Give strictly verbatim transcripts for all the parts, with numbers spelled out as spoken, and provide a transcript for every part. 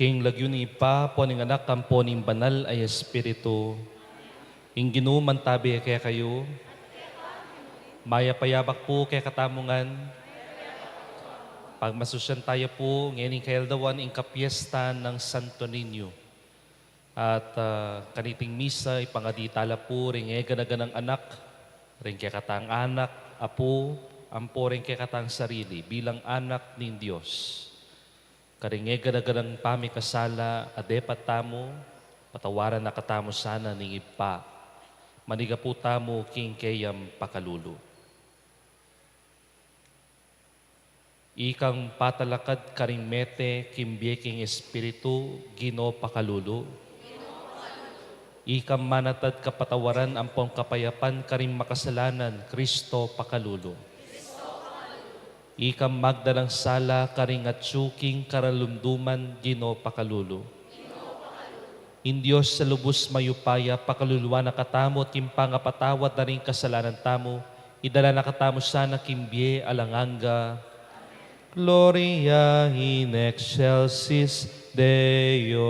King lagyu ning Ibpa, ampo ning Anak, ampo ning Banal a Espiritu. Ing Ginu mantabi kekayu. Mayap a yabak pu kekatamu ngan. Pagmasusyan taya pu ngening kayaldawan ing kapyesta nang Santo Niño. At, ah, kaniting misa, ipangadi tala pu ring eganaganang anak, ring kekatang anak, apu, ampo ring kekatang sarili bilang anak ning Dios. Karing eganaganang pamikasala a depat tamu, patawaran na katamu sana ning Ibpa. Manigapu tamu king keyang pakalulu. Ikang patalakad karing mete king bie king espiritu, Ginu pakalulu. Ikang manatad kapatawaran ampong kapayapan karing makasalanan, Kristo pakalulu. Ikang magdalang sala karing atyu king karalumduman, Ginu pakalulu. Ing Dios a lubus mayupaya pakaluluan na katamu at king pangapatawad na ring kasalanan tamu, idala na katamu sana king bie alang angga. Gloria in excelsis Deo.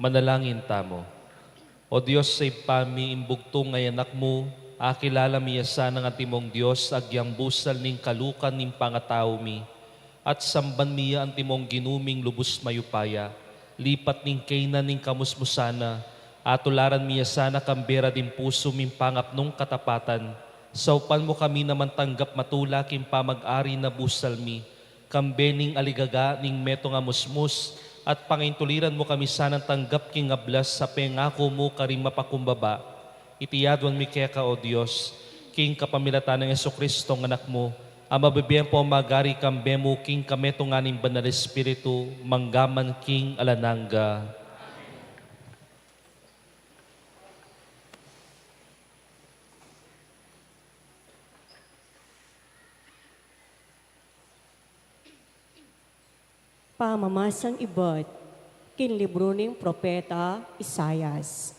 Manalangin tamu. O Dios a Ibpa mi, ing bugtung a Anak mu, akilala mi ya sanang antimong Dios agyang busal ning kalukan ning pangatau mi, at samban mi ya antimong Ginu ming lubus mayupaya, lipat ning kaynan ning kamusmusan na, atularan mi ya sana kambe ra ding pusu ming pangapnung katapatan, saupan mu kami na mantanggap matula king pamag-ari na busal mi, kambe ning aligaga ning metung a musmus, at pangintuliran mu kami sanang tanggap king ablas a pengaku mu karing mapakumbaba. Iti aduan mi keka, O Dios, king kapamilatan nang Jesucristo a Anak mu, a mabibie ampong mag-ari kambe mu king kametungan ning Banal Espiritu, mangga man king alang angga. Pamamasang ibat king libru ning propeta Isaias.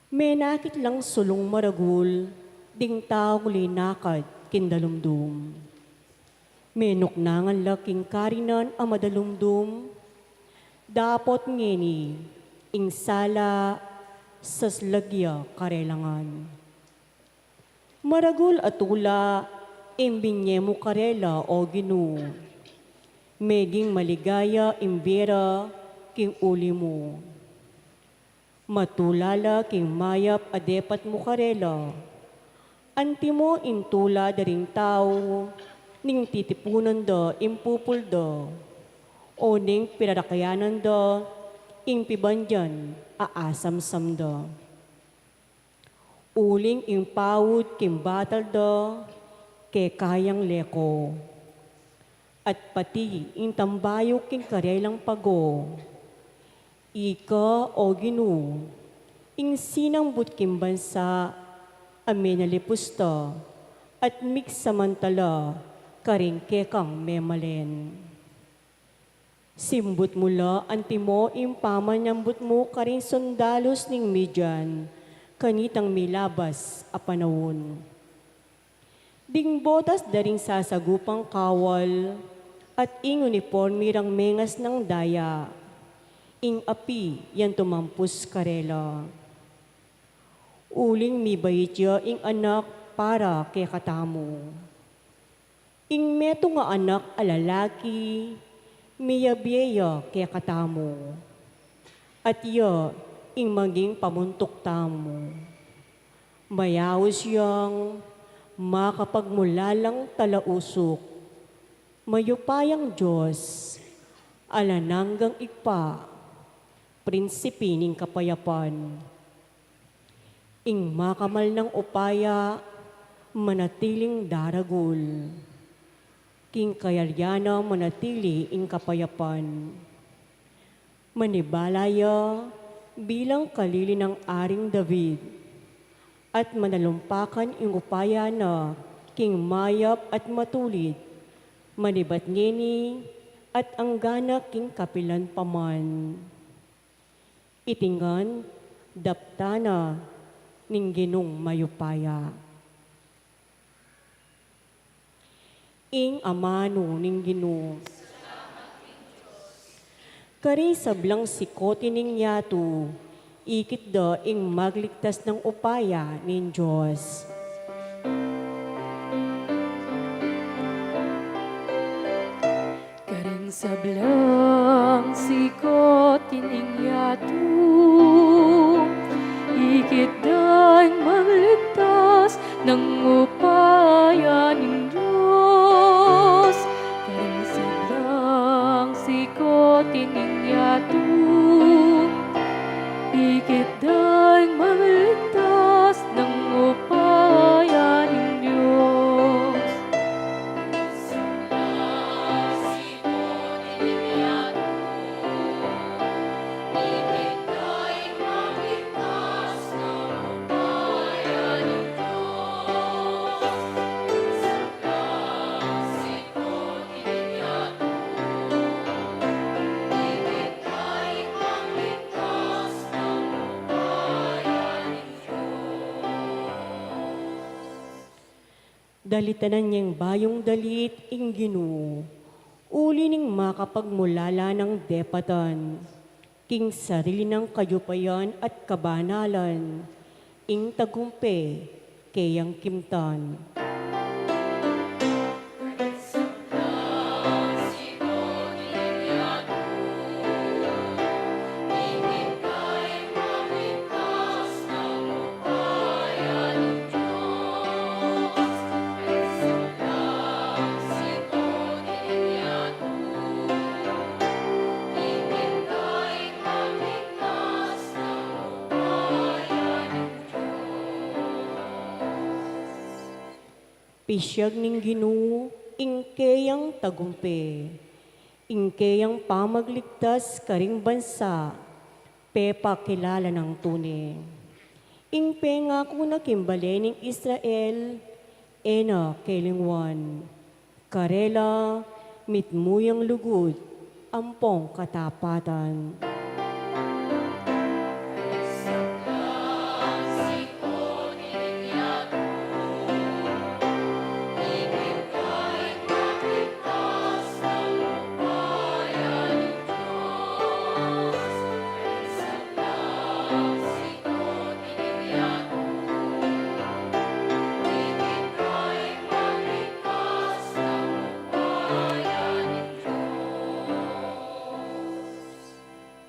Menakit lang sulung maragul ding taung linakad king dalumdum. Menuknangan la king karinan a madalumdum, dapot ngeni ing sala saslag ya karela ngan. Maragul a tula ing binie mu karela, O Ginu. Meging maligaya ing bie ra king uli mu. Matula la king mayap a depat mu karela, Antimo ing tula da ring tau, ning titipunan da ing pupul da, o ning pirarakyanan da ing pibandian a asamsam da. Uling ing paud king batal da, keka yang leko. At pati ing tambayuk king karelang pago. Ika, o Ginu, ing sinambut king bansa a menalipus da, at migsamantala karing kekang memalen. Simbut mu la antimo ing pamanambut mu karing sundalus ning Midian, kanitang milabas a panaun. Ding botas da ring sasagupang kawal, at ing uniporme rang mengasnang daya, ing api yang tumampus karela. Uling mibait ya ing anak para kekatamu. Ing metung a anak a lalaki, miyabie ya kekatamu. At ya ing maging pamuntuk tamu. Mayaus yang makapagmulalang talausuk. Mayupayang Dios, alang anggang Ibpa, Prinsipe ning kapayapan. Ing makamal nang upaya, manatiling daragul. King kayarian na manatili ing kapayapan. Manibala ya bilang kalili nang Aring David, at manalumpakan ing upaya na king mayap at matulid, manibat ngeni at anggana king kapilan pa man. Iti ngan daptan na ning Ginung mayupaya. Ing amanu ning Ginu. Karing sablang sikoti ning yatu, ikit da ing magligtas nang upaya ning Dios. Karing sablang sikoti ning yatu, ikit da ing magligtas nang upaya ning Dios. Karing sablang sikoti ning yatu, ikit da ing magligtas nang upaya ning Dios. Dalitanan yang bayung dalit ing Ginu, uli ning makapagmulala nang depatan, king sarili nang kayupayan at kabanalan, ing tagumpe keyang kimtan. Pisiag ning Ginu ing keyang tagumpe, ing keyang pamagligtas karing bansa, pepakilala nang tune. Ing pengaku na king bale ning Israel, e na kelingwan. Karela, mitmu yang lugud ampong katapatan.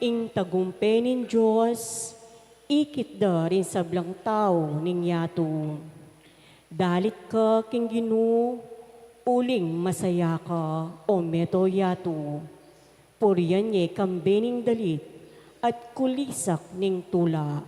Ing tagumpe ning Dios, ikit da ring sablang tau ning yatu. Dalit ka king Ginu, uling masaya ka, o meto yatu. Purian ye kambe ning dalit at kulisak ning tula.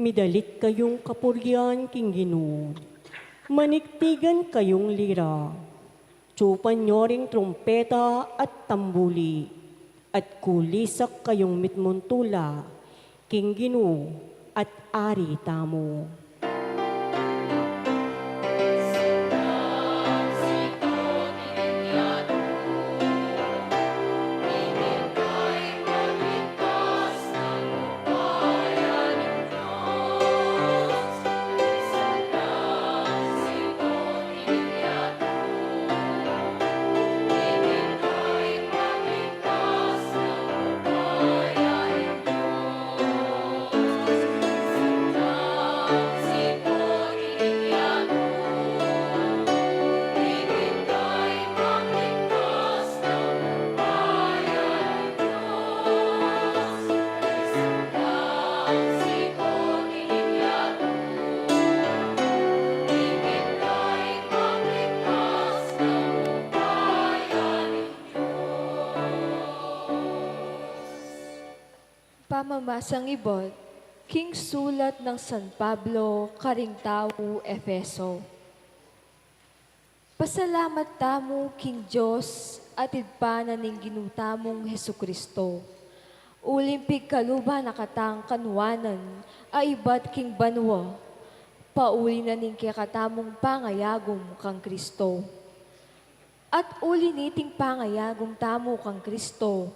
Midalit kayung kapurian king Ginu. Manigtigan kayung lira. Tsupan yo ring trumpeta at tambuli, at kulisak kayung mitmung tula king Ginu at Ari tamu. Pamamasang ibat king sulat nang San Pablo karing tau Efeso. Pasalamat tamu king Dios at Ibpa na ning Ginu tamung Jesu-Cristo, uling pigkaluban na katang kanuanan a ibat king banua, pauli na ning kekatamung pangayagum kang Cristo. At uli niting pangayagum tamu kang Cristo,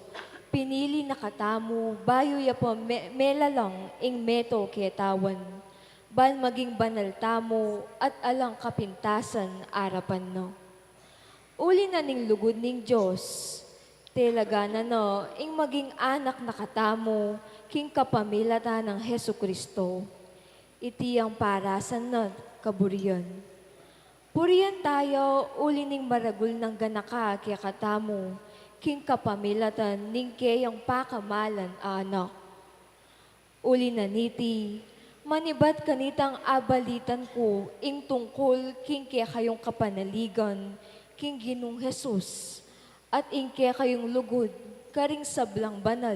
pinili na katamu bayu ya pa me-, melalang ing meto ketawan, ban maging banal tamu at alang kapintasan arapan na. Uli na ning lugud ning Dios, telaga na na ing maging anak na katamu king kapamilatan nang Jesu-Cristo. Iti yang parasan na kaburian. Purian taya uli ning maragul nang ganaka kekatamu king kapamilatan ning keyang pakamalan a Anak. Uli na niti, manibat kanitang abalitan ku ing tungkul king kekayung kapanaligan king Ginung Jesus, at ing kekayung lugud karing sablang banal.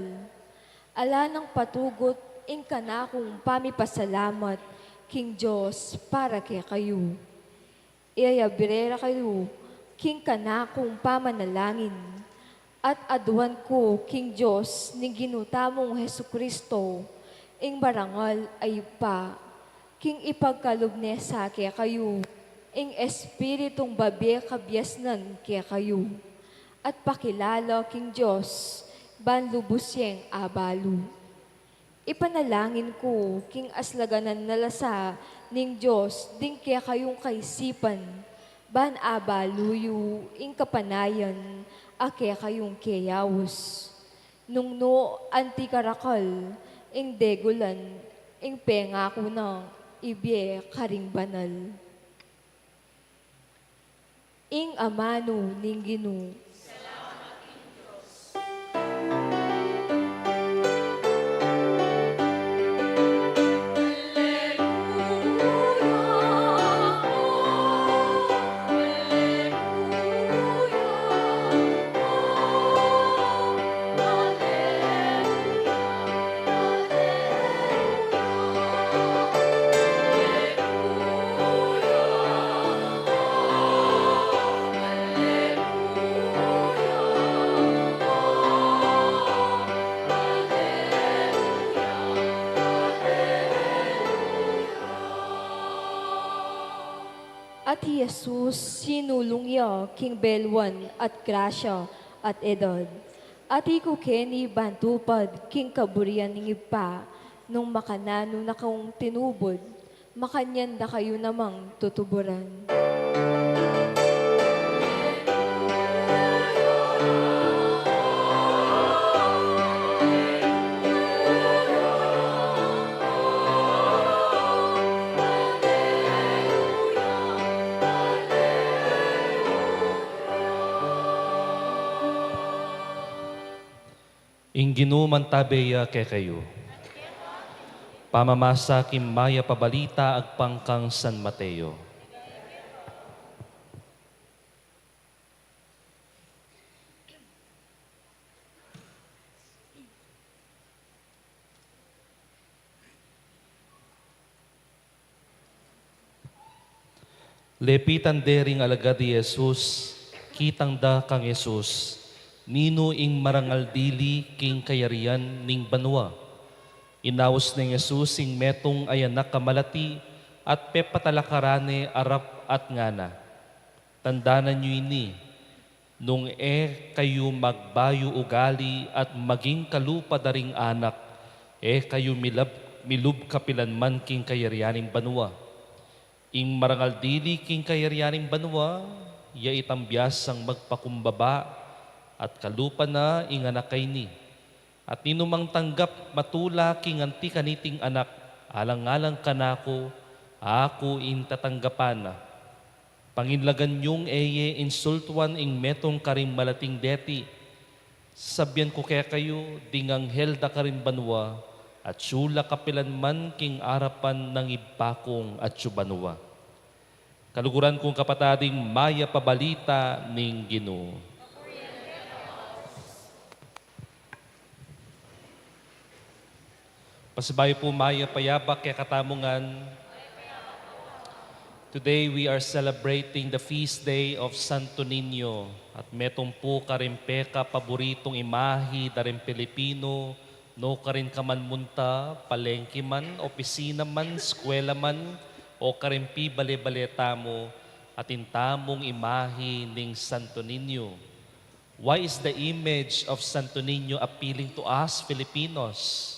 Ala nang patugut ing kanakung pamipasalamat king Dios para kekayu. Iyayabire ra kayu king kanakung pamanalangin, at aduan ku king Dios ning Ginu tamung Jesu-Cristo, ing marangal a Ibpa, king ipagkalub ne sa kekayu ing Espiritung babie kabiasnan kekayu, at pakilala king Dios ban lubus yeng abalu. Ipanalangin ku king aslaganan na la sa ning Dios ding kekayung kaisipan, ban abalu yu ing kapanayan a kekayung keyaus. Nung nu anti karakal ing degulan ing pengaku nang ibie karing banal. Ing amanu ning Ginu. At hi Jesus, sinulung ya king beluan at grasya at edad. At iku keni ban tupad king kaburian ning Ibpa, nung makananu na kung tinubud, makanyan da kayu namang tutuburan. Ing Ginu mantabe ya kekayu. Pamamasa king Mayap a Balita agpang kang San Mateo. Lepitan de ring alagad i Jesus, kitang da kang Jesus, ninu ing marangal dili king kayarian ning banua. Inaus neng Jesus ing metung a anak a malati at pepatalakaran ne arap at ngana, "Tandanan yu ini, nung e kayu magbayu ugali at maging kalupa da ring anak, e kayu milab-, milub kapilan man king kayarian ning banua. Ing marangal dili king kayarian ning banua, ya itang biasang magpakumbaba at kalupa na ing anak a ini. At ninumang tanggap matula king anti kaniting anak, alang-alang kanaku, aku ing tatanggapan na. Panginlagan yung e ye insultuan ing metung karing malating deti. Sasabian ku kekayu, ding anghel da karing banua, atiu la kapilan man king arapan nang Ibpa kung atiu banua." Kaluguran kung kapatad, ing Mayap a Balita ning Ginu. Pasibayu pu, mayap a yabak kekatamu ngan. Today we are celebrating the feast day of Santo Niño. At metung pu karing pekapaburitung imahi da ring Pilipino, nukarin ka man munta, palengke man, opisina man, eskwela man, o karing pibale-bale tamu, atin tamung imahi ning Santo Niño. Why is the image of Santo Niño appealing to us Filipinos?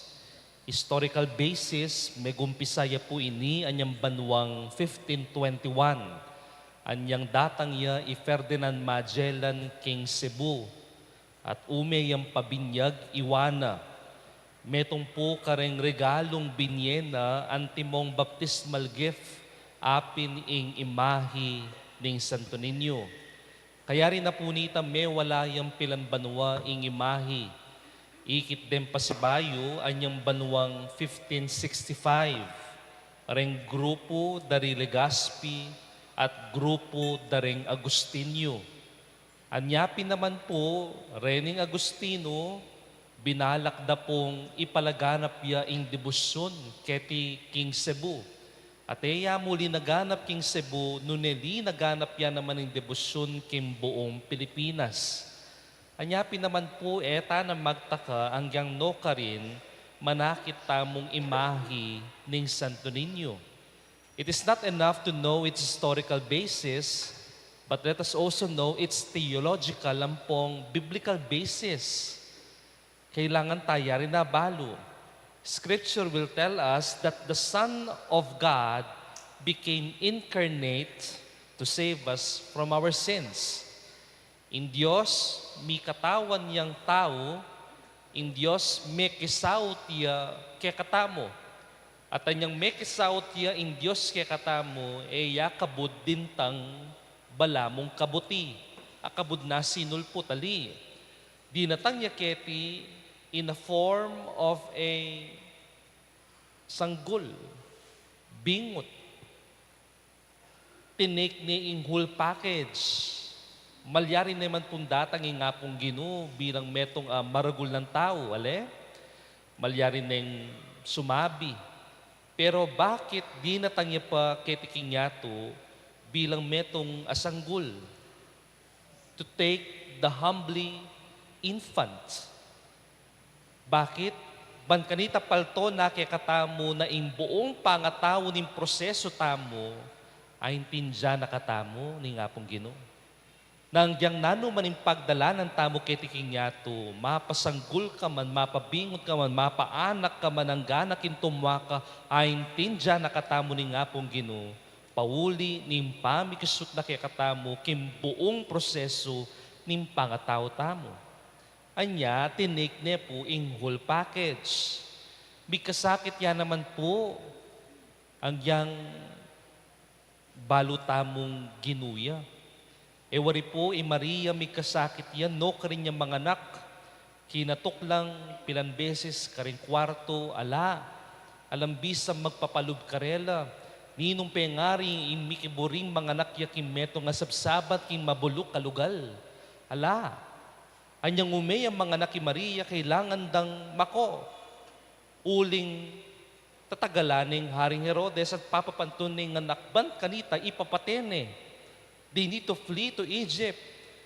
Historical basis, megumpisa ya pu ini anyang banuang fifteen twenty-one. Anyang datang ya i Ferdinand Magellan king Cebu, at ume yang pabinyag i Juana. Metung pu kareng regalung binye na antimong baptismal gift, apin ing imahi ning Santo Niño. Kayari na pu nita mewala yang pilan banua ing imahi. Ikit deng pasibayu anyang banuang fifteen sixty-five, reng grupu da ri Legazpi at grupu da reng Agustinio. Anya pin naman pu, rening Agustino, binalak da pung ipalaganap ya ing debosyun keti king Cebu. At e ya mu linaganap king Cebu, nune linaganap ya naman ing debosyun king buung Pilipinas. Anya pin naman pu, e tana magtaka anggang nukarin manakit tamung imahi ning Santo Niño. It is not enough to know its historical basis, but let us also know its theological ampong biblical basis. Kailangan taya rin abalu. Scripture will tell us that the Son of God became incarnate to save us from our sins. Ing Dios mikatawan yang tau, ing Dios mekisaut ya kekatamu. At anyang mekisaut ya ing Dios kekatamu, e ya kabud dintang balamung kabuti, a kabud na sinulput ali. Dinatang ya keti in a form of a sanggul, bingut. Tinake ne ing whole package. Malyari ne man pung datang ing Apung Ginu bilang metung a maragul nang tau, ale? Malyari neng sumabi. Pero bakit dinatang ya pa keti king yatu bilang metung a sanggul? To take the humbly infant. Bakit? Ban kanita palto na kekatamu na ing buung pangatau ning prosesu tamu, aintindian na katamu ning Apung Ginu. Nang agyang nanu man ing pagdalanan tamu keti king yatu, mapasanggul ka man, mapabingut ka man, mapaanak ka man, angga na king tumwa ka, aintindian na katamu ning Apung Ginu, pauli ning pamikisut na kekatamu king buung prosesu ning pangatau tamu. Anya, tinake ne pu ing whole package. Mikasakit ya naman pu, agyang balu tamung Ginu ya. E wari pu, i Maria mikasakit ya, nukarin yang manganak. Kinatuklang pilan beses karing kwartu, ala, alang bisang magpapalub karela. Ninung pengari ing mikiburing manganak ya king metung a sabsabat king mabuluk a lugal? Ala, anyang ume yang manganak i Maria, kailangan dang mako. Uling tatagalan ne ing Haring Herodes at papapantun ne ing anak ban kanita, ipapate ne. They need to flee to Egypt.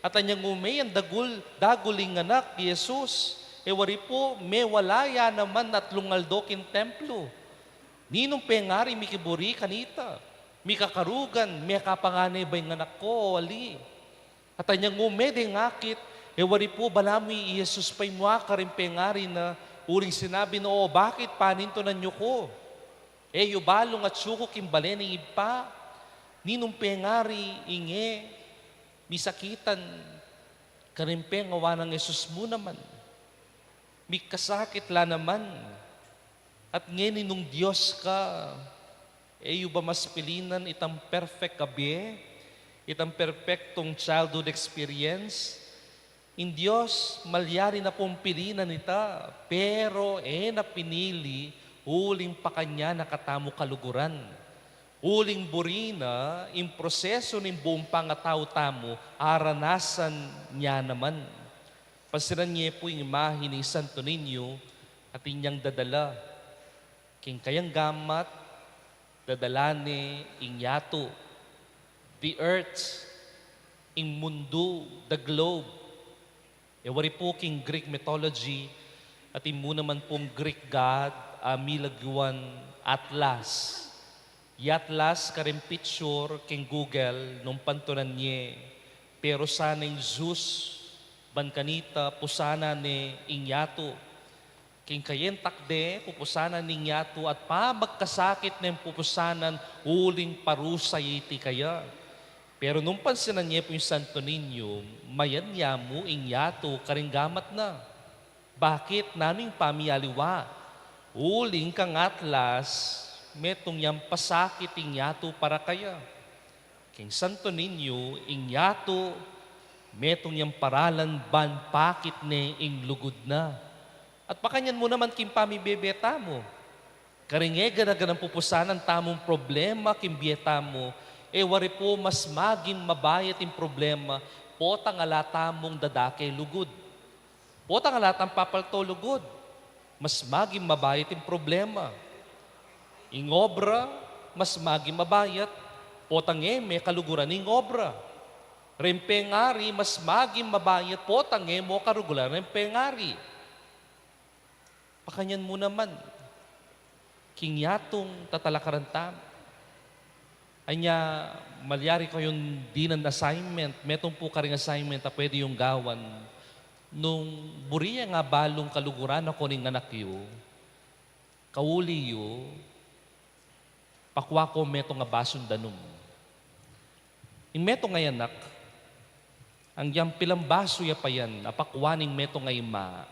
At anyang ume yang dagul, dagul ing anak, i Jesus, e wari pu, mewala ya naman atlung aldo king templo. Ninung pengari mikiburi kanita? Mikakarugan, mekapangane ba ing anak ku o ali? At anyang ume deng akit, e wari pu, balamu i Jesus pa imua karing pengari na, uling sinabi na, "O, bakit panintunan yu ku? E yu balu ngan atyu ku king bale ning Ibpa?" Ninung pengari ing e misakitan karing pengawa nang Jesus mu naman? Mikasakit la naman. At ngeni nung Dios ka, e yu ba mas pilinan itang perfect a bie, itang perpektong childhood experience? Ing Dios malyari na pung pilinan ita, pero e na pinili, uling pakanyan na katamu kaluguran. Uling buri na, ing prosesu ning buung pangatau tamu, aranasan ne naman. Pansinan ye pu ing imahe ning Santo Niño, atin yang dadala. King kayang gamat, dadala ne ing yatu, the earth, ing mundu, the globe. E wari pu, king Greek mythology, atin mu naman pung Greek god a milagyuan Atlas. I Atlas, karing picture king Google, nung pantunan ye, pero sana ing Zeus, ban kanita, pusanan ne ing yatu. King kayang takde, pupusanan ne ing yatu at pamagkasakit neng pupusanan, uling parusa ya iti kaya. Pero nung pansinan ye pu ing Santo Niño, mayan ya mu ing yatu karing gamat na. Bakit? Nanu ing pamialiwa? Uling kang Atlas, metung yang pasakit ing yatu para kaya. King Santo Niño, ing yatu, metung yang paralan ban pakit ne ing lugud na. At pakanyan mu naman king pamibie-bie tamu. Karing e gana-ganang pupusanan tamung problema king bie tamu, e wari pu, mas maging mabayat ing problema, potang ala tamung dadake lugud. Potang ala tang papalto lugud, mas maging mabayat ing problema. Ing obra, mas maging mabayat, potang e me kaluguran ing obra. Ring pengari, mas maging mabayat, potang e mo kaluguran ring pengari. Pakanyan mu naman king yatung tatalakaran tamu. Anya, malyari kayung dinan assignment, metung pu karing assignment a pwede yung gawan. Nung buri yang abalung kaluguran na ko ning anak yu, kauli yu, pakua ko metung a basung danum. Ing metung a anak, anggiyang pilan basu ya pa yan, apakua ning metung a ima,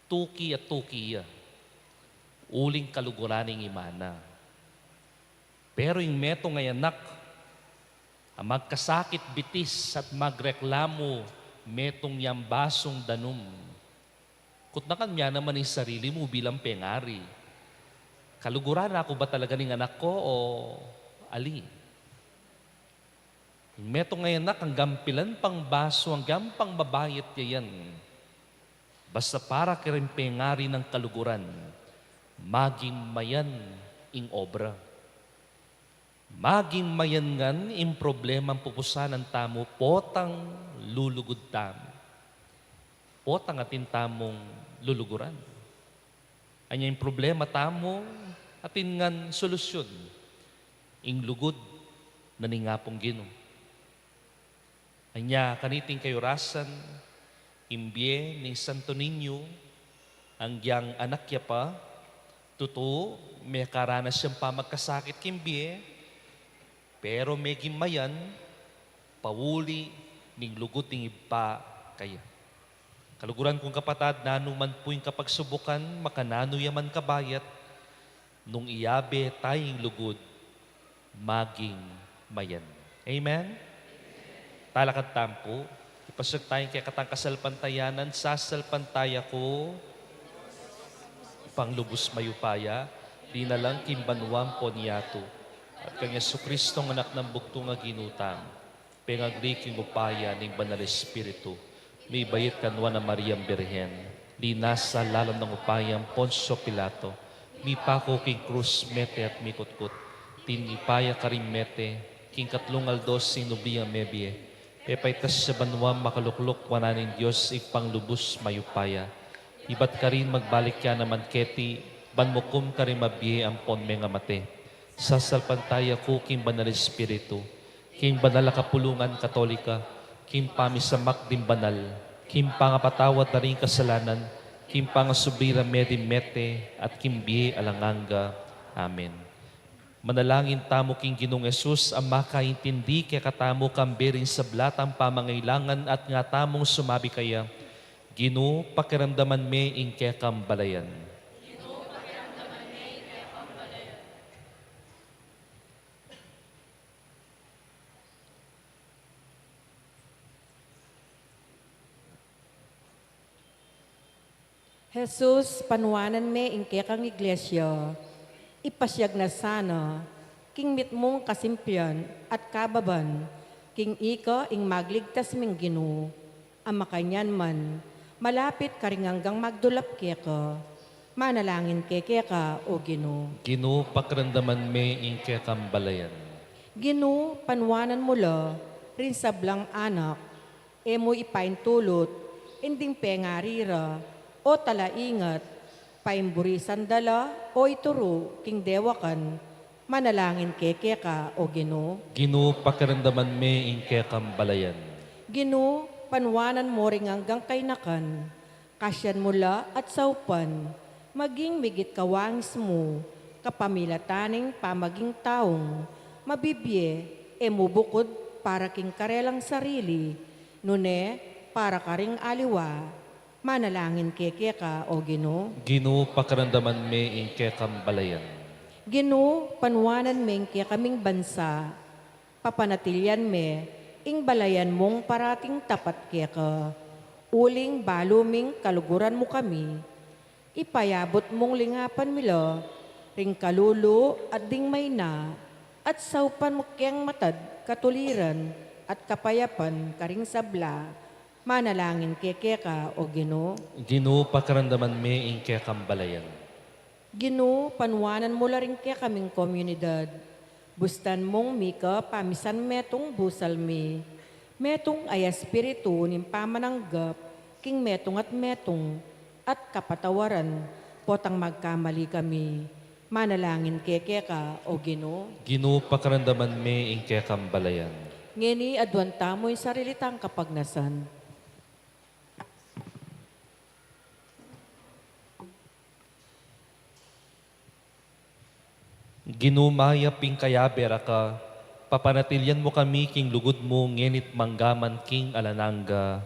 tuki at tuki ya. Uling kaluguran ning ima na. Pero ing metung a anak, a magkasakit bitis at magreklamu, metung yang basung danum. Kutnakan mu naman ing sarili mu bilang pengari. Kaluguran na ku ba talaga ning anak ko o ali? Ing metung a anak, anggang pilan pang basu, anggang pang mabayat ya yan, basta para karing pengari nang kaluguran, maging mayan ing obra. Maging mayan ngan ing problemang pupusanan tamu, potang lulugud tamu. Potang atin tamung luluguran. Anya ing problema tamu, atin ngan solusyun. Ing lugud na ning Apung Ginu. Anya, kaniting kayurasan, ing bie ning Santo Niño, anggiyang anak ya pa, tutu, mekaranas yang pamagkasakit king bie, pero meging mayan, pauli ning lugud ning Ibpa kaya. Kaluguran kung kapatad, nanu man pu ing kapagsubukan, makananu ya man kabayat, nung iyabe ta ing lugud, maging mayan. Amen? Talakad tamu pu. Ipasiag taya ing kekatang kasalpantayanan. Sasalpantaya ku ing Ibpang lubus mayupaya, linalang king banua ampon yatu, at kang Jesucristo, anak nang bugtung a Ginu tamu, pengagli king upaya ning Banal Espiritu, mibait kang Nuan a Mariang Birhen, linasa lalam nang upaya nang Poncio Pilato, mipaku king krus, mete at mikutkut, tinipa ya karing mete, king katlung aldo sinubli yang mebie, pepaitas ya banua, makalukluk wanan ning Dios Ibpang lubus mayupaya. Ibat karin magbalik ya naman keti, ban mukum karing mabie ampon mengamate. Sasalpantaya ku king Banal Espiritu, king banal a kapulungan Katolika, king pamisamak ding banal, king pangapatawad da ring kasalanan, king pangasubli da ring mete, at king bie alang angga. Amen. Manalangin tamu king Ginung Jesus a makaintindi kekatamu kambe ring sabla tang pamangailangan at nga tamung sumabi kaya, Ginu, pakiramdaman me ing kekang balayan. Jesus, panuanan me ing kekang iglesia, ipasiag na sana king mitmung kasimplian at kababan, king ika ing magligtas ming Ginu, a makanyan man, malapit karing anggang magdulap keka. Manalangin kekeka, O Ginu. Ginu, pakiramdaman me ing kekang balayan. Ginu, panuanan mu la ring sablang anak, e mu ipaintulut ing ding pengari ra, o talaingat, paimburisan da la, o ituru king dewakan. Manalangin kekeka, O Ginu. Ginu, pakiramdaman me ing kekang balayan. Ginu, panuanan mu ring anggang kainakan, kasian mu la at saupan, maging migit kawangis mu, kapamilatan ning pamaging taung mabibie, e mu bukud para king karelang sarili, nune para karing aliwa. Manalangin kekeka, O Ginu. Ginu, pakiramdaman me ing kekang balayan. Ginu, panuanan me ing kekaming bansa, papanatilian me ing balayan mung parating tapat keka, uling balu ming kaluguran mu kami. Ipayabut mung lingapan mi la ring kalulu at ding maina, at saupan mu keng matad katuliran at kapayapan karing sabla. Manalangin kekeka, O Ginu. Ginu, pakiramdaman me ing kekang balayan. Ginu, panuanan mu la ring kekaming komunidad, bustan mung mika pamisan metung busal mi, metung a espiritu ning pamananggap king metung at metung, at kapatawaran potang magkamali kami. Manalangin kekeka, O Ginu. Ginu, pakiramdaman me ing kekang balayan. Ngeni aduan tamu ing sarili tang kapagnasan. Ginu, mayap ing kayabe ra ka, papanatilian mu kami king lugud mu ngeni't manggaman king alang angga.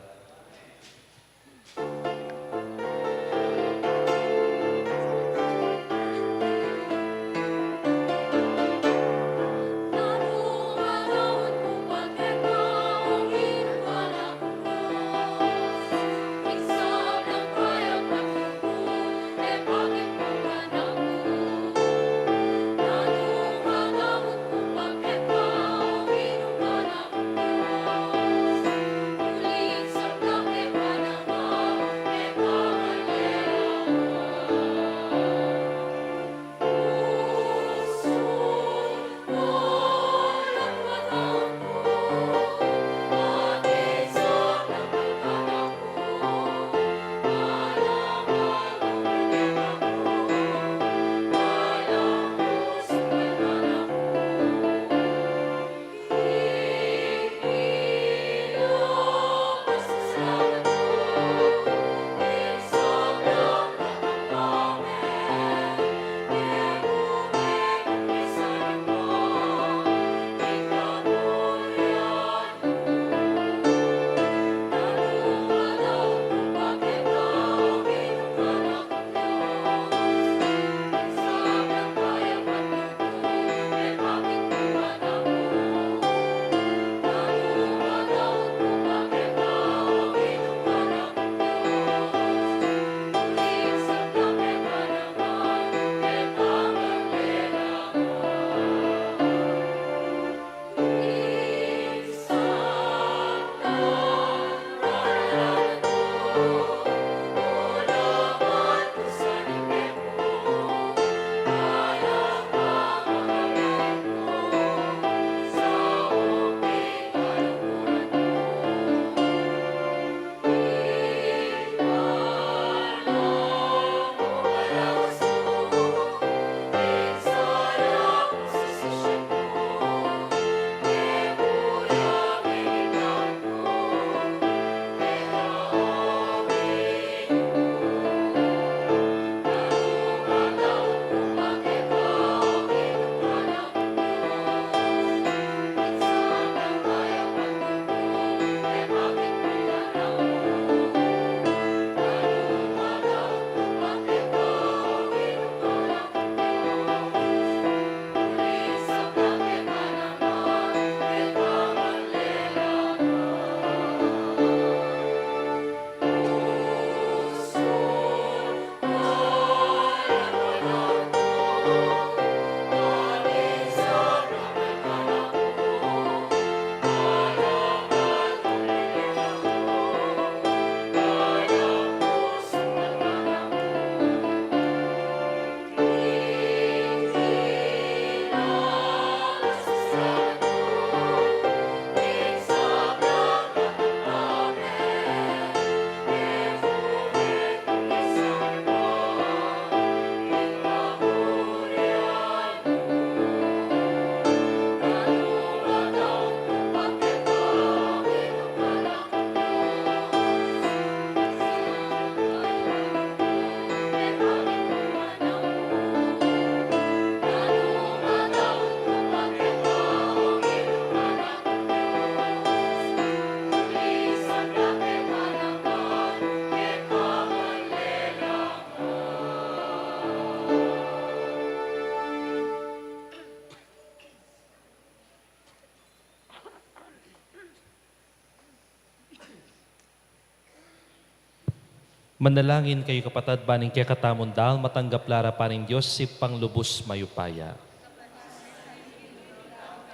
Manalangin kayu, kapatad, ban ing kekatamung dal matanggap la arapan ning Dios, Ibpang lubus mayupaya.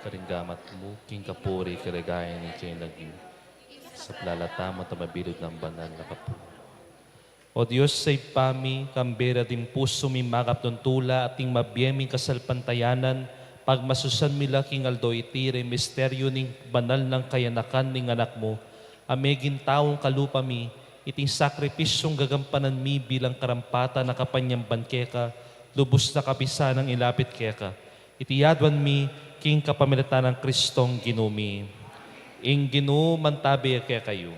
Karing gamat mu, king kapuri, kaligaya, ning kayang lagyu. Saplala tamu at mabilug nang banal na kapuri. O Dios, Ibpa mi, kambe da ding pusu mi magap nung tula at ding mabie ming kasalpantayanan, pagmasusian mi la king aldo iti reng misteryu ning banal nang kayanakan ning Anak mu, a meging taung kalupa mi, iting sakripisyung gagampanan mi bilang karampatan a kapanyamban keka, lubus na kapisanang ilapit keka. Iti aduan mi king kapamilatan nang Kristong Ginu mi. Ing Ginu mantabe ya kekayu.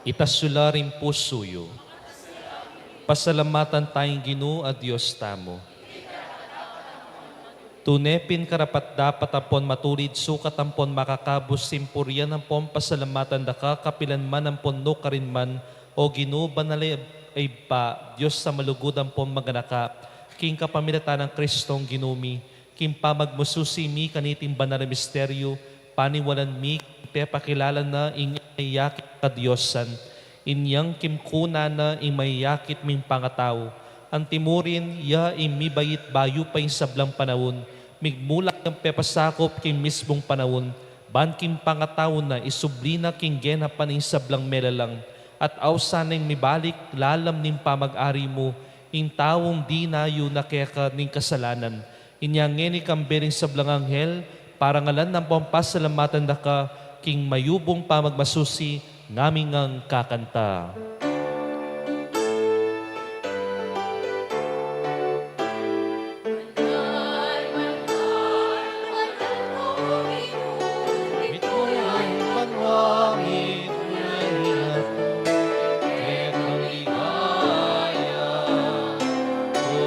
Itas yu la ring pusu yu. Pasalamatan taya ing Ginu a Dios tamu. Tune pin karapat-dapat ampon matulid, sukat ampon makakabus ing purian ampon pasalamatan da ka kapilan man ampon nukarin man, O Ginu, banal a Ibpa, Dios a malugud ampon maganaka, king kapamilatan nang Kristong Ginu mi, king pamagmasusi mi kaniting banal a misteryu, paniwalan mi pepakilala na ing mayakit a kadiosan, inyang kimkunan na ing mayakit ming pangatau, antimurin ya ing mibait bayu pa ing sablang panaun, migmula yang pepasakup king mismung panaun, ban king pangatau na isubli na king genapan ing sablang melalang, at ausan neng mibalik lalam ning pamag-ari mu, ing taung dinayu na keka ning kasalanan. Inya ngeni kambe ring sablang anghel, parangalan ampon pasalamatan da ka, king mayubung pamagmasusi, ngaming ngan kakanta.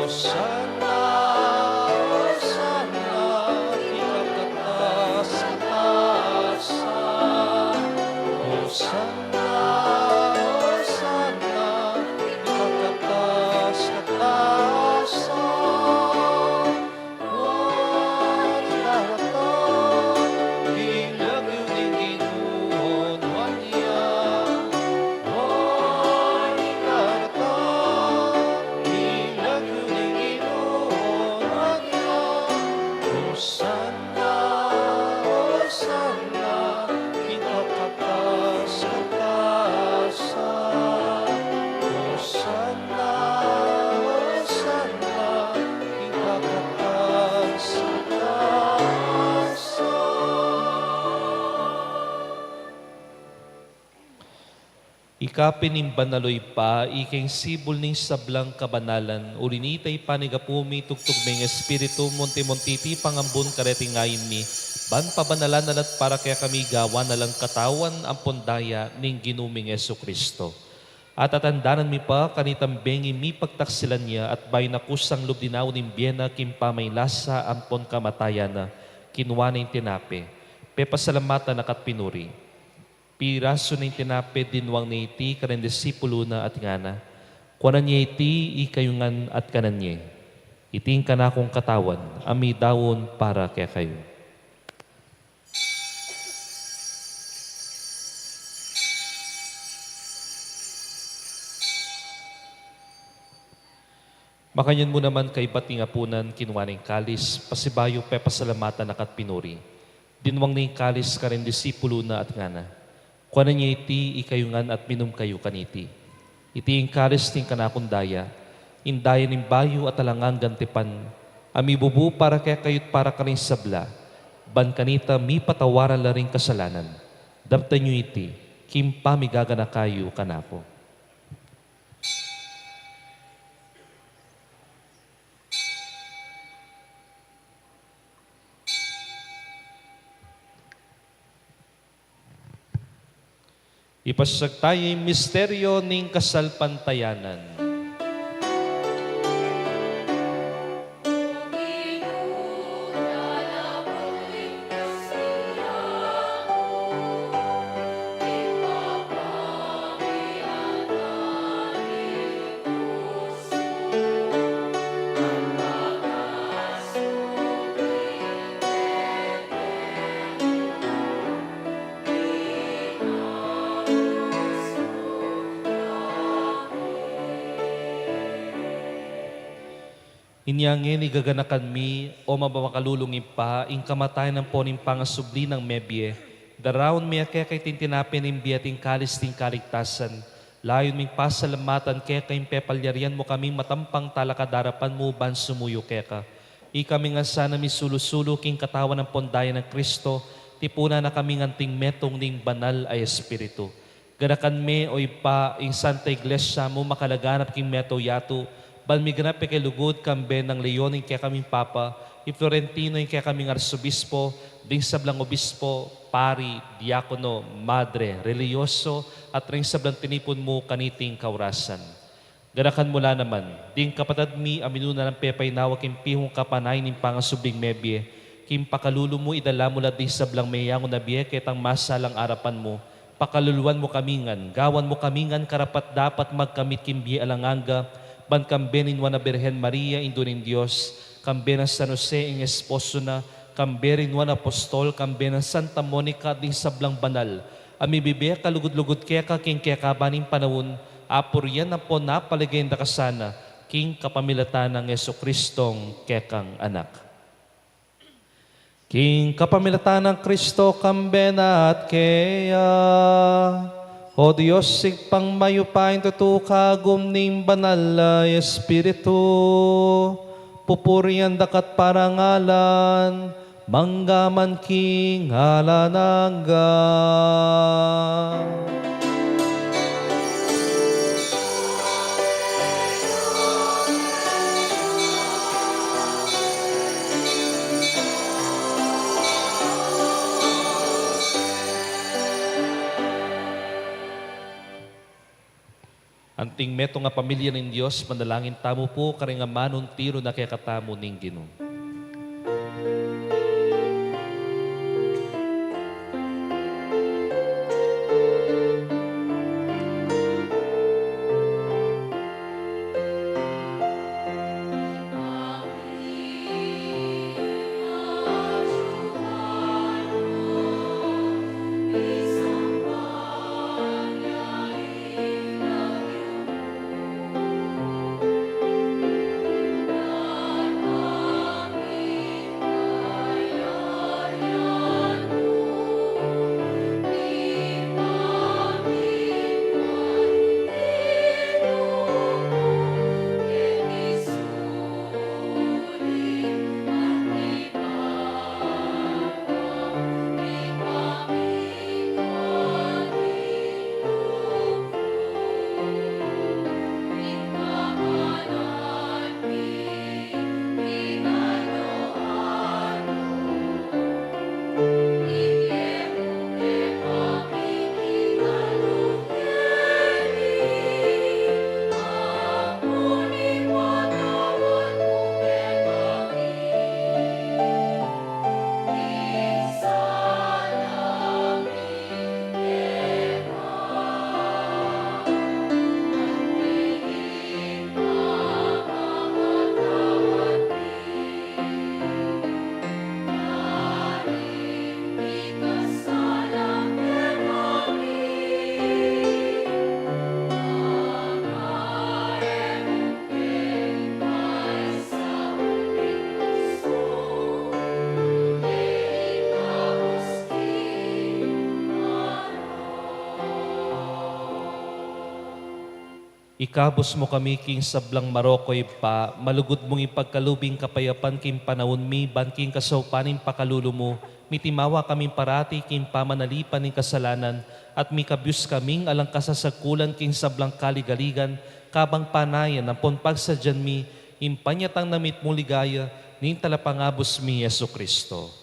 Hosanna, Hosanna, king kataas-taasan. Hosanna, Hosanna, king kataas-taasan. Hosanna, king lagyu ning Ginu, hosanna. Hosanna, king lagyu ning Ginu, hosanna. Hosanna, hosanna, king kataas-taasan. Hosanna, hosanna, king kataas-taasan. Ika pin ing banal, o Ibpa, ika ing sibul ning sablang kabanalan. Uli na nita, ipanyawad mu ing tugtug ming Espiritu mu, anti munti iti pangambun kareting ain mi, ban pabanalan na la at para kekami gawan na lang katawan ampon daya ning Ginu ming Jesucristo. At tatandanan mi pa kanitang bengi mipagtaksilan ya, at bayu na kusang lub dinaun ing bie na king pamaylasa ampon kamatayan na, kinua ne ing tinape, pepasalamatan na ka't pinuri. Pirasu ne ing tinape, dinwang ne iti kareng disipulu na at ngana, Kuanan ye iti ikayu ngan at kanan ye. Iti ing kanakung katawan a midaun para kekayu. Makanyan mu naman kaybat ning apunan, kinua ne ing kalis, pasibayu pepasalamatan na ka't pinuri. Dinwang ne ing kalis kareng disipulu na at ngana, Kuanan ye iti ikayu ngan at minum kayu kaniti. Iti ing kalis ning kanakung daya, ing daya ning bayu at alang anggang tipan, a mibubu para kekayu't para karing sabla, ban kanita mipatawaran la ring kasalanan. Daptan yu iti king pamigaganaka yu kanaku. Ipasiag taya ing misteryo ning kasalpantayanan. Inya ngeni gaganakan mi, o mapamakalulung Ibpa, ing kamatayan ampon ing pangasubli nang mebie, daraun mi keka iting tinape ning bie at ing kalis ning kaligtasan. Layun ming pasalamatan keka ing pepalyarian mu kaming matampang talakad king arapan mu ban sumuyu keka. Ikami ngan sana misulu-sulu king katawan ampon daya nang Kristo, tipunan na kaming anting metung ning Banal a Espiritu. Ganakan me, o Ibpa, ing Santa Iglesia mu makalaganap king meto yatu, ban miganap ya king lugud kambe nang Leon ing kekaming Papa, i Florentino ing kekaming Arsobispo, ding sablang obispo, pari, diakono, madre, relihiyoso, at ring sablang tinipun mu kaniting kaurasan. Ganakan mu la naman ding kapatad mi a minuna nang pepainawa king pihung kapanayan ning pangasubling mebie, king pakalulu mu idala mu la ding sablang meyangu na bie ketang masalang arapan mu, pakaluluan mu kami ngan, gawan mu kami ngan karapat-dapat magkamit king bie alang angga, ban kambe ning Nuan a Birhen Maria, Indu ning Dios, kambe nang San Jose ing esposo na, kambe ring Nuan a Apostol, kambe nang Santa Monica at ding sablang banal a mibibie kalugud-lugud keka king kekaba ning panaun, apurian ampon apaligayan da ka sana, king kapamilatan nang Jesucristong kekang Anak. King kapamilatan nang Kristo, kambe na at keya, o Dios, Ibpang mayupaya, ing tutu kagum ning Banal a Espiritu, pupurian da ka at parangalan, mangga man king alang angga. Anting metung a pamilya ning Dios, manalangin tamu pu karing amanung tiru na kekatamu ning Ginu. Ikabus mu kami king sablang marok, o Ibpa, malugud mung ipagkalub ing kapayapan king panaun mi, ban king kasaupan ning pakalulu mu, mitimawa kaming parati king pamanalipan ning kasalanan, at mikabus kaming alang kasasagkulan king sablang kaligaligan, kabang panayan ampon pagsadyan mi ing panyatang na mitmung ligaya ning Talapangabus mi Jesucristo.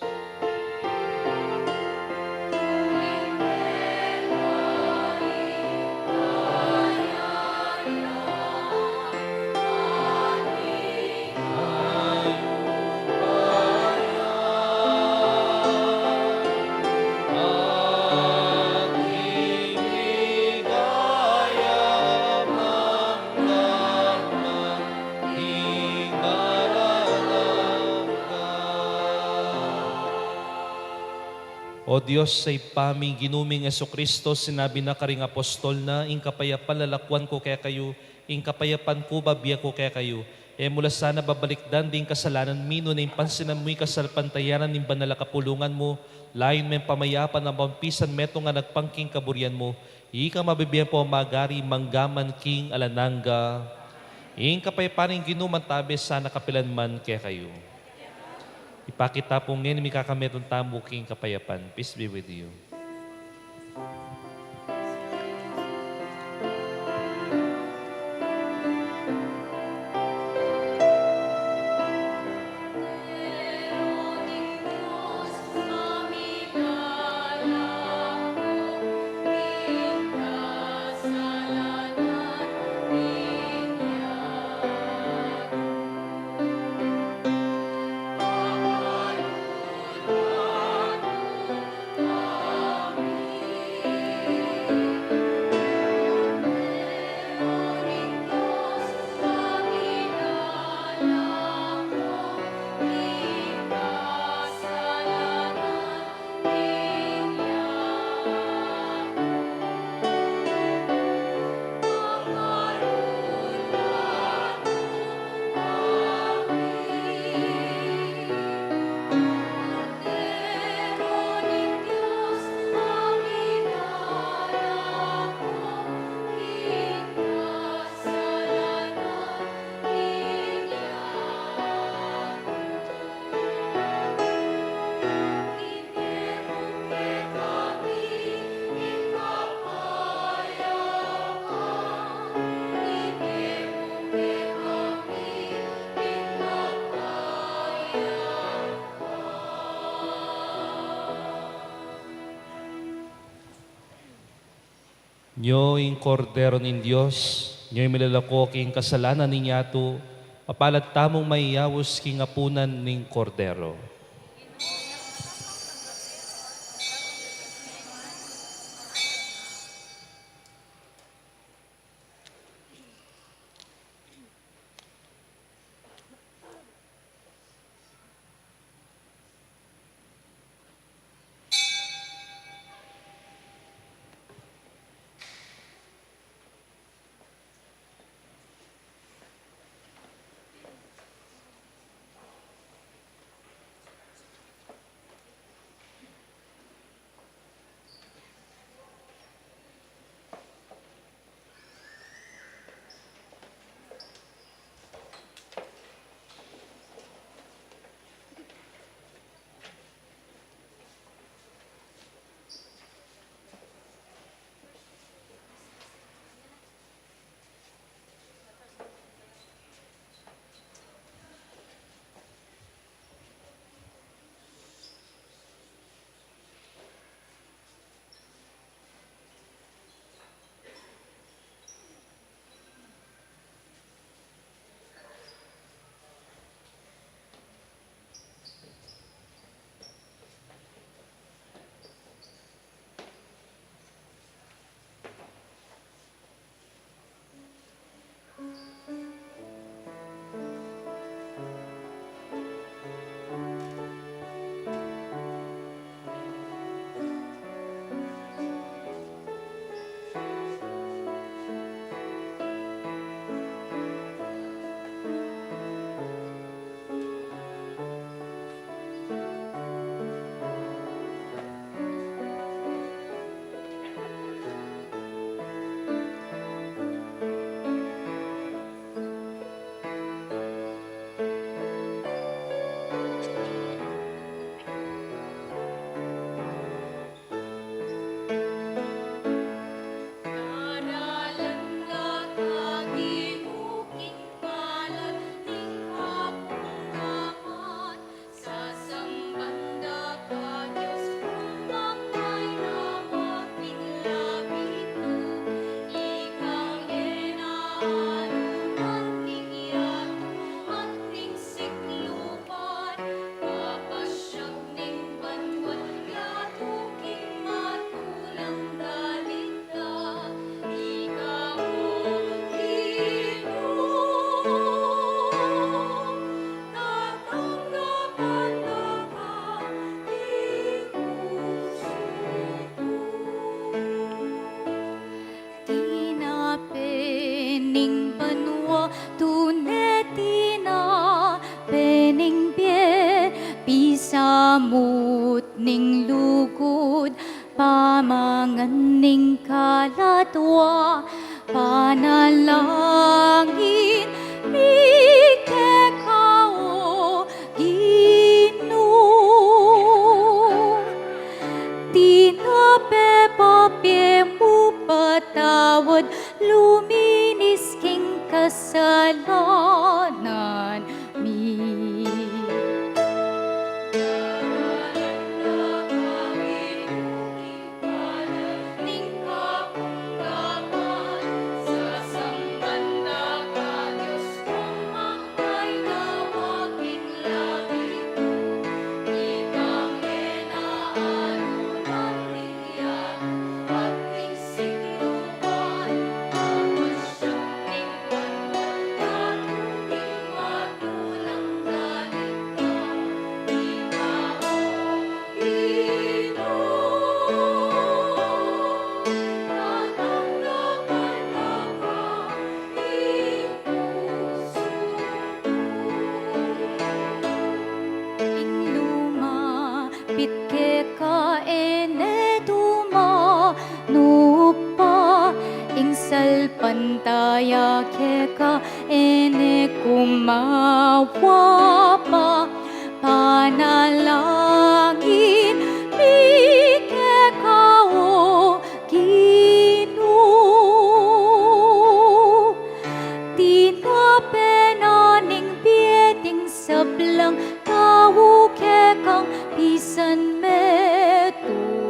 O Dios a Ibpa mi, ing Ginu ming Jesucristo, sinabi na karing apostol na, ing kapayapan lalakuan ku kekayu, ing kapayapan ku babie ku kekayu. E mu la sana babalikdan ding kasalanan mi, nune pansinan mu ing kasalpantayanan ning banal a kapulungan mu, layun me ing pamayapan ampong pisan metung a nagpang king kaburian mu, ika mabibie ampong magari mangga man king alang angga. Ing kapayapan ning Ginu mantabe sana kapilan man kekayu. Ipakit ta pu ngeni ing kakametung tamu king kapayapan. Peace be with you. Nyo ing Kordero ning Dios, nyo ing milalako king kasalanan ning yatu, mapalad tamung mayayaus king apunan ning Kordero. Ngan ning kaladwa, panalangin mi keka, O Ginu. Tinape, papie mu patawad, luminis king kasalanan mi. Ing lumapit keka e ne dumanup pa, ing salpantaya keka e ne kumawa pa. Panalangin mi keka, O Ginu. Tinape na ning bie ding sablang tau kekang pisan metungan.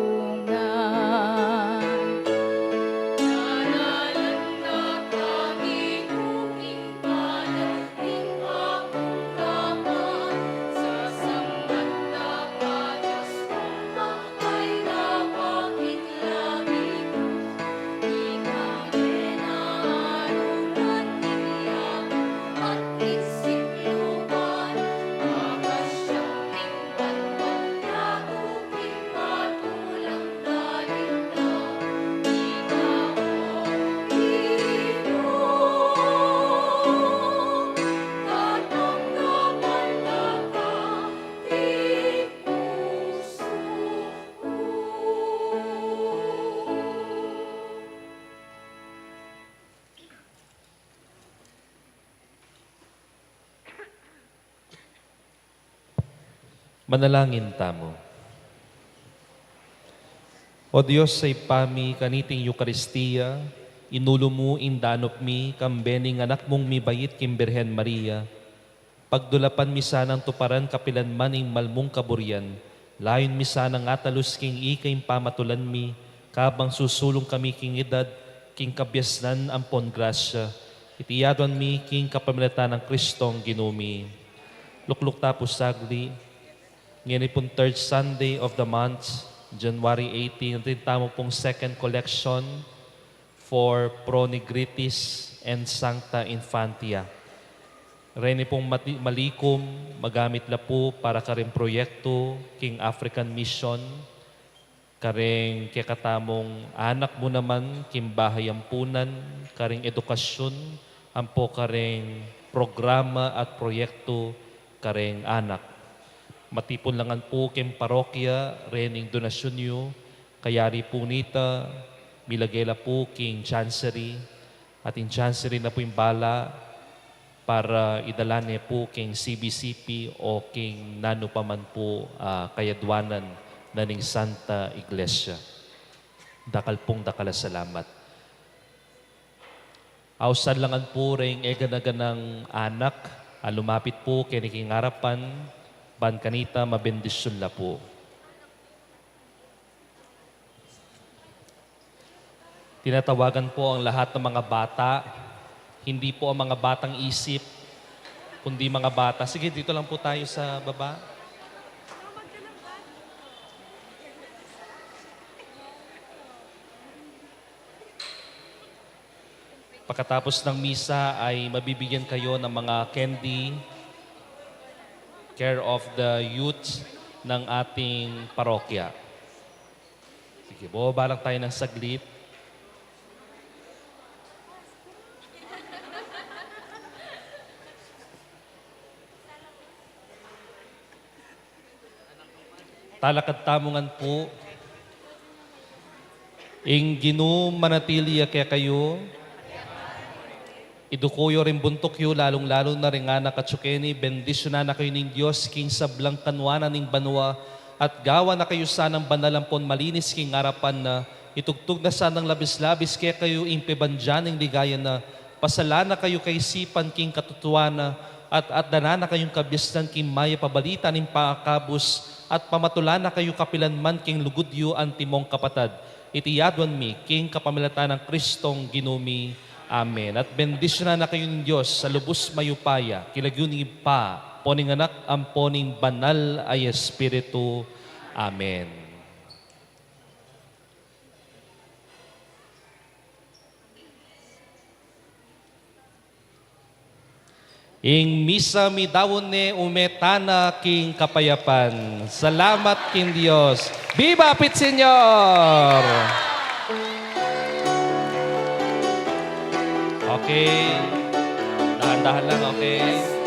Manalangin tamu. O Dios, Ibpa mi, kaniting Eukaristia, inulu mu ing danup mi, kambe ning anak mung mibait king Birhen Maria. Pagdulapan mi sanang tuparan kapilan man ing mal mung kaburian, layun mi sanang atalus king ika ing pamatulan mi, kabang susulung kami king edad, king kabiasnan ampon grasya. Iti aduan mi king kapamilatan nang Kristong Ginu mi. Lukluk ta pu sagli. Ngeni pung third Sunday of the month, January eighteen, atin tamu pung second collection for Pro Nigritis and Sancta Infantia. Reni pung mati-, malikum, magamit la pu para karing proyektu king African Mission, karing kekatamung anak mu naman king Bahay Ampunan, karing edukasyun, ampo karing programa at proyektu karing anak. Matipun la ngan pu king parokya rening donasyun yu, kayari pu nita, milage la pu king chancery, at ing chancery na pu ing bala para idala ne pu king C B C P o king nanu pa man pu, ah, kayaduanan na ning Santa Iglesia. Dakal pung dakal a salamat. Ausan la ngan pu reng eganaganang anak a lumapit pu keni king arapan, ban kanita mabendisyun la pu. Tinatawagan po ang lahat ng mga bata, hindi po ang mga batang isip, kundi mga bata. Sige, dito lang po tayo sa baba. Pagkatapos ng misa ay mabibigyan kayo ng mga candy, care of the youth ng ating parokya. Sige, bumaba lang tayo ng saglit. Talakad tamu ngan pu. Ing Ginu manatili ya kekayu. Iduku yu ring buntuk yu, lalung-lalu na ring anak atyu keni. Bendisyunan na kayu ning Dios king sablang kanuanan ning banua, at gawan na kayu sanang banal ampon malinis king arapan na. Itugtug na sanang labis-labis kekayu ing pibandian ning ligaya na. Pasalan na kayu kaisipan king katutuan na, at atdanan na kayung kabiasnan king mayap a balita ning pakakabus, at pamatulan na kayu kapilan man king lugud yu antimong kapatad. Iti aduan mi king kapamilatan nang Kristong Ginu mi. Amen. At bendisyunan na kayu ning Dios a lubus mayupaya, king lagyu ning Ibpa, ampo ning Anak, ampo ning Banal a Espiritu. Amen. Ing misa midaun ne, ume tana king kapayapan. Salamat king Dios. Viva Pit Señor! Okay. Dahan-dahan lang, okay?